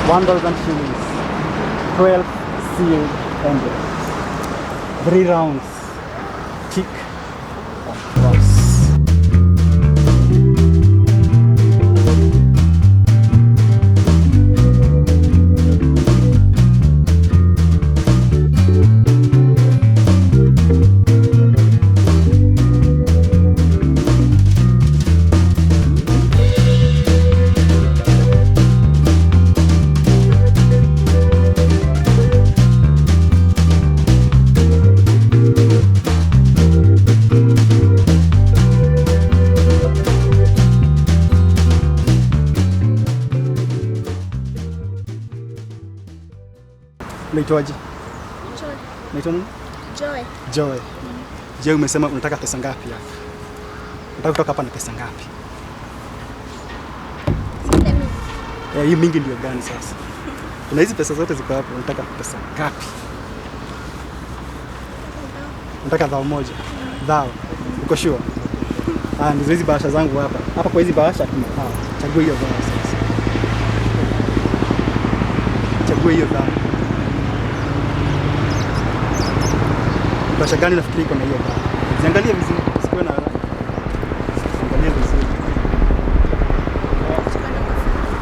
1,000 shillings, 12 sealed envelopes, 3 rounds, tick or cross. Unaitwaje? Joy. Unaitwa nani? Joy. Joy. Je, umesema unataka pesa ngapi hapa? Unataka kutoka hapa na pesa ngapi? Zile mingi. Eh, hii mingi ndio gani sasa? Kuna hizi pesa zote ziko hapo, unataka pesa ngapi? Unataka dhao moja. Dhao. Uko sure? Ah, ndizo hizi bahasha zangu hapa. Hapa kwa hizi bahasha kuna dhao. Chagua hiyo dhao sasa. Chagua hiyo dhao. Bahasha gani nafikiri iko na hiyo dhao? Ziangalie vizuri, usikuwe na haraka. Ziangalie vizuri. Chukua namba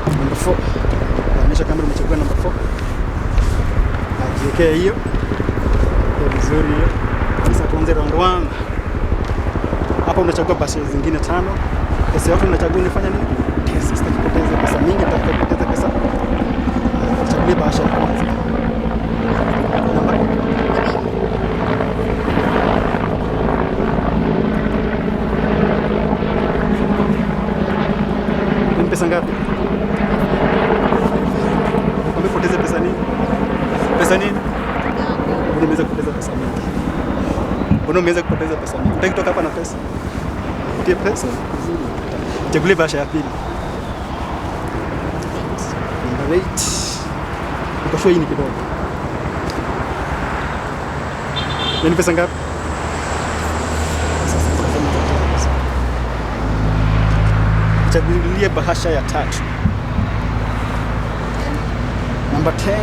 4. Number 4. Onyesha kama umechagua number 4. Ajiwekee hiyo. Kwa vizuri hiyo. Sasa tuanze round 1. Hapa unachagua bahasha zingine 5. Pesa yote unachagua unafanya nini? Pesa, sitaki kupoteza pesa mingi, nataka kupoteza pesa. Chagulia bahasha ya kwanza. Namba 3. Ni pesa ngapi? Umepoteza pesa nini? Pesa nini? Mbona umeweza kupoteza pesa mingi? Mbona umeweza kupoteza pesa mingi? Unataka kutoka hapa na pesa? Utie pesa vizuri. Chagulia bahasha ya pili. Number 8. Uko sure hii ni kidogo? Ni pesa ngapi? Chagulia bahasha ya tatu. Number 10.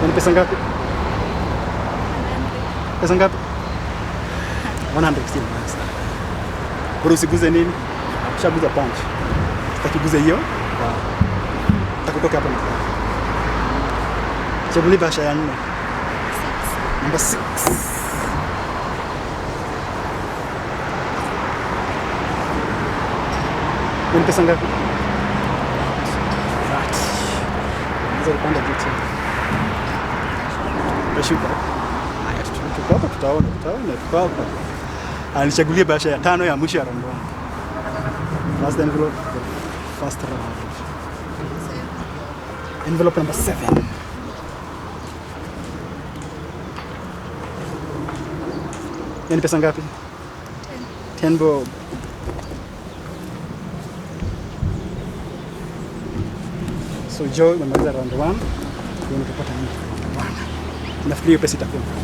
Ni pesa ngapi? Pesa ngapi? 100 si mbaya sana. Bora usiguze nini? Ushaguza punch. Sitaki guze hiyo. Nitakutoka hapa na. Chagulia bahasha ya 4. 6. Number 6. Ni pesa ngapi? 30. Unaweza kupanda juu tena. Utashuka. Haya, tuko hapa, tutaona, tuko hapa. Alichagulia bahasha ya 5 ya mwisho ya round 1. First envelope, first round. Envelope number 7. Ni pesa ngapi? 10. 10 bob. So Joy, umemaliza round 1. Wewe unapata nini round 1? Nafikiri hiyo pesa itakuwa ngapi?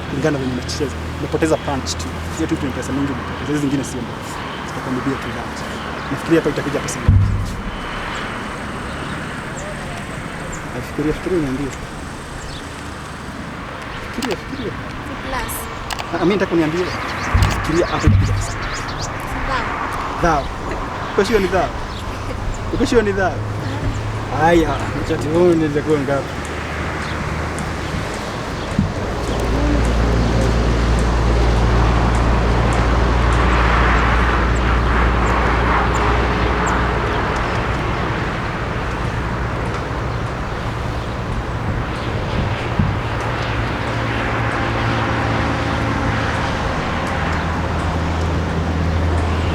Kulingana na venye umecheza. Umepoteza punch tu. Hiyo tu ni pesa mingi umepoteza. Hizi zingine sio mbaya. Sitakwambia tu that. Nafikiri hapa itakuja pesa ngapi? Nafikiria, fikiria niambie. Fikiria, fikiria. Plus. Mimi nataka uniambie. Fikiria hapa itakuja pesa ngapi? Dhao. Dhao. Uko sure ni dhao? Uko sure ni dhao? Haya, acha tuone itakuwa ngapi.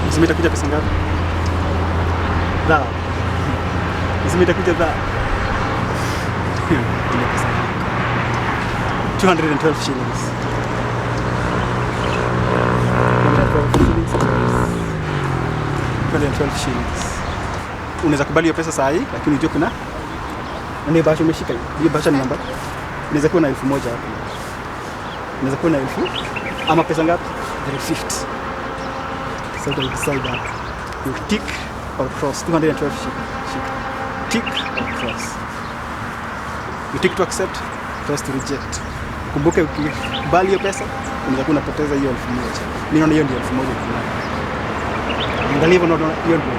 Nasema itakuja pesa ngapi? Dhao. Nasema itakuja dhao. Ile pesa yako. 212 shillings. 212 shillings. 212 shillings. Unaweza kubali hiyo pesa saa hii, lakini unajua kuna ndio bahasha umeshika hiyo. Hiyo bahasha ni namba. Unaweza kuwa na 1000 hapo. Unaweza kuwa na 1000 ama pesa ngapi? 350. Sasa uta decide hapo. You tick or cross. 212 shika. Tick or cross. You tick to accept, cross to reject. Kumbuke ukikubali hiyo pesa, unaweza kuwa unapoteza hiyo 1000. Mimi naona hiyo ndio 1000 kuna. Angalia hivyo, naona hiyo ndio 1000.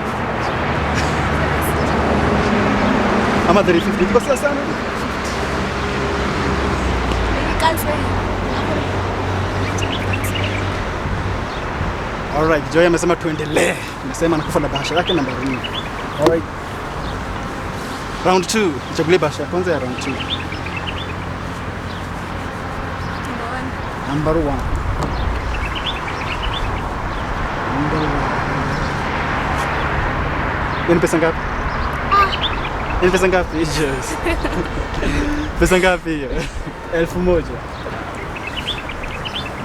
Ama 350. Ikikosea sana. Cancel. Alright, Joy amesema tuendelee. Amesema anakufa na bahasha yake namba 4. Alright. Round 2. Nichagulie bahasha ya kwanza ya round 2. Number 1. Number 1. Number 1. Hiyo ni pesa ngapi? Hiyo ni pesa ngapi? Yes. Pesa ngapi hiyo? 1000.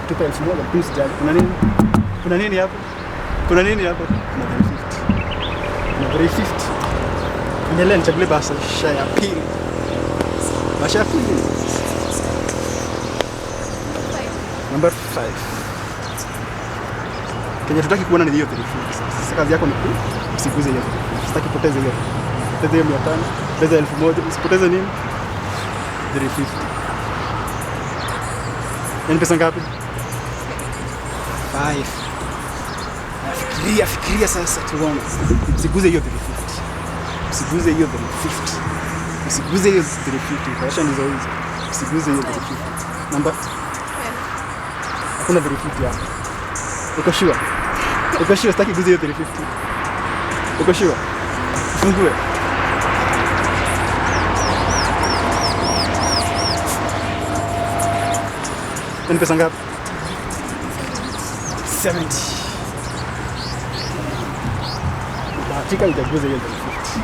Tupe 1000, lakini usijali. Kuna nini? Kuna nini hapo? Kuna nini hapo? Kuna 350. Kuna 350. Endelea, nichagulie bahasha ya pili. Bahasha ya pili. Number 5. Kenye tutaki kuona ni hiyo 350 sasa. Sasa kazi yako ni ku usiguze hiyo 350. Sitaki poteze hiyo. Poteze hiyo 500, poteze 1000, usipoteze nini? 350. Yaani pesa ngapi? 5. Fikiria, fikiria sasa tuone. Usiguze hiyo 350. Usiguze hiyo 350. Usiguze hiyo 350. Bahasha ndizo hizo. Usiguze hiyo 350. Number hakuna 350 hapo. Uko sure? Uko sure sitaki guze hiyo 350? Uko sure? Fungue. Ni pesa ngapi? 70. Bahatika hujaguza hiyo 350.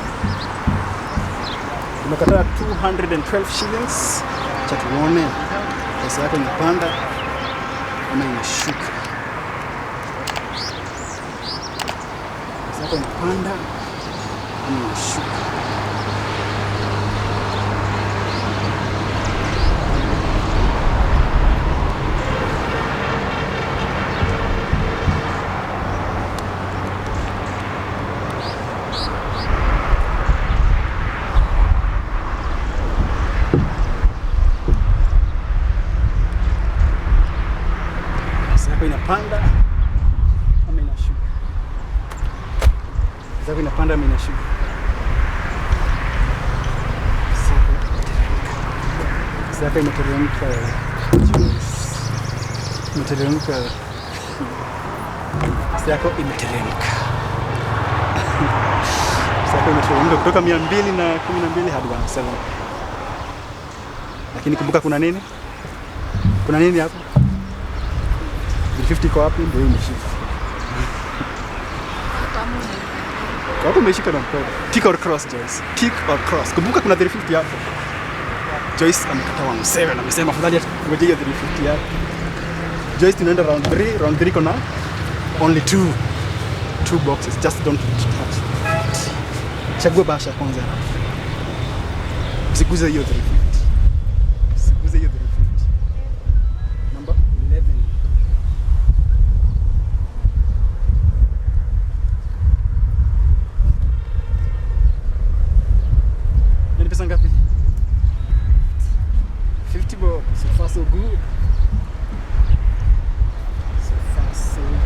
Umekataa 212 shillings. Acha tuone pesa yako inapanda ama inashuka. Pesa yako inapanda ama inashuka. Pesa yako inapanda ama inashuka? Pesa yako inapanda ama inashuka? Pesa yako inateremka. Pesa yako imeteremka. Joyce. Imeteremka. Pesa yako imeteremka. Pesa yako imeteremka kutoka 212 hadi 17. Lakini kumbuka kuna nini? Kuna nini hapo? 350 iko wapi? Ndio hiyo imeshika. Kwa hapo umeshika na mkono. Tick or cross, Joyce. Tick or cross. Kumbuka kuna 350 hapo. Joyce amekata 17, amesema afadhali ngoje hiyo 350 hapo. Joyce, tunaenda round 3. Round 3 kuna only two boxes. Just don't touch. Chagua bahasha ya kwanza. Usiguze hiyo 350. Usiguze hiyo 350. Number 11. Ni pesa ngapi? 50 bob. So far so good. So far so good.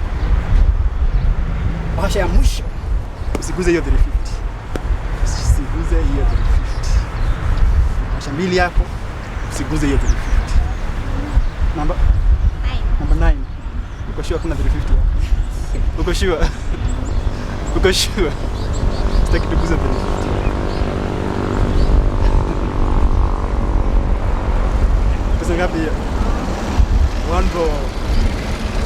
Bahasha ya mwisho. Usiguze hiyo 350. Usiguze hiyo 350. Bahasha mbili hapo. Usiguze hiyo 350. Number 9. Number 9. Uko sure kuna 350 hapo? Uko sure? Uko sure? Sitaki tuguze 350. Pesa ngapi hiyo? One bob.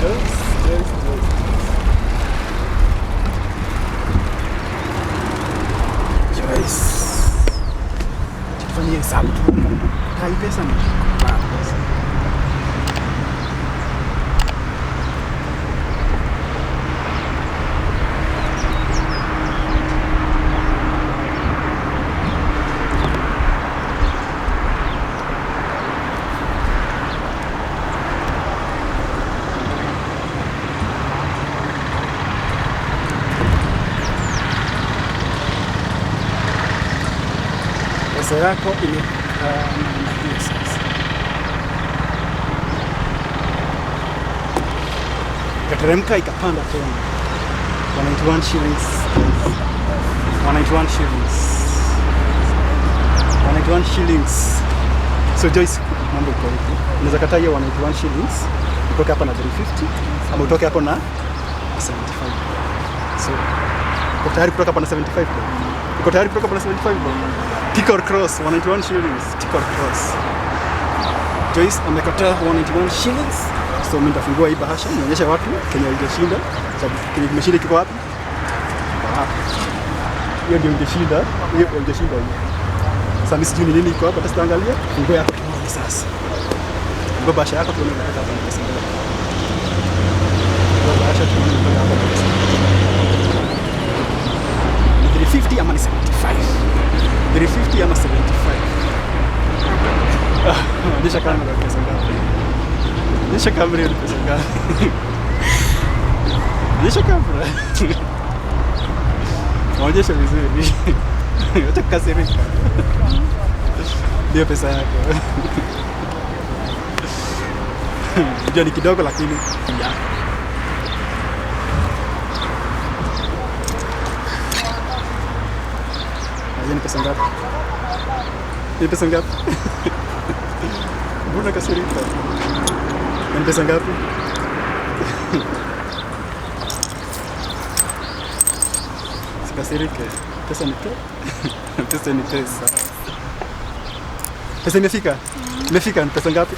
Joyce, Joyce, Joyce. Joyce. Tufanyie hesabu tu. Tai pesa ni pesa. Pesa yako imekaa namna hiyo sasa. Ikateremka ikapanda tena. 191 shillings. 191 shillings. 191 shillings. So Joyce, mambo iko hivi. Unaweza kataa hiyo 191 shillings, utoke hapa na 350 ama utoke hapo na 75. So uko tayari kutoka hapa na 75 bro? Uko tayari kutoka hapa na 75 bro? Tick or cross, 191 shillings, tick or cross. Joyce amekataa 191 shillings. So mimi nitafungua hii bahasha nionyeshe watu kenye hujashinda. Sababu kenye kimeshinda kiko wapi? Kiko hapa. Hiyo ndio ungeshinda, hiyo ungeshinda hiyo. Sasa mimi sijui ni nini iko hapa, hata sitaangalia. Fungua yako tuone sasa. Fungua bahasha yako tuone unataka hapa na pesa ngapi. Fungua bahasha tuone unataka hapa na pesa ngapi. Ni 350 ama ni 75? 350 ama 75? Onyesha kamera pesa ngapi? Onyesha kamera hiyo ni pesa ngapi? Onyesha kamera. Onyesha vizuri. Acha kukasirika. Ndio pesa yako. Ndio ni kidogo lakini ni yako. Hiyo ni pesa ngapi? Ni pesa ngapi? Mbona kasirika? Ni pesa ngapi? Sikasirike. Pesa ni pesa. Pesa ni pesa. Pesa imefika? Imefika ni pesa ngapi?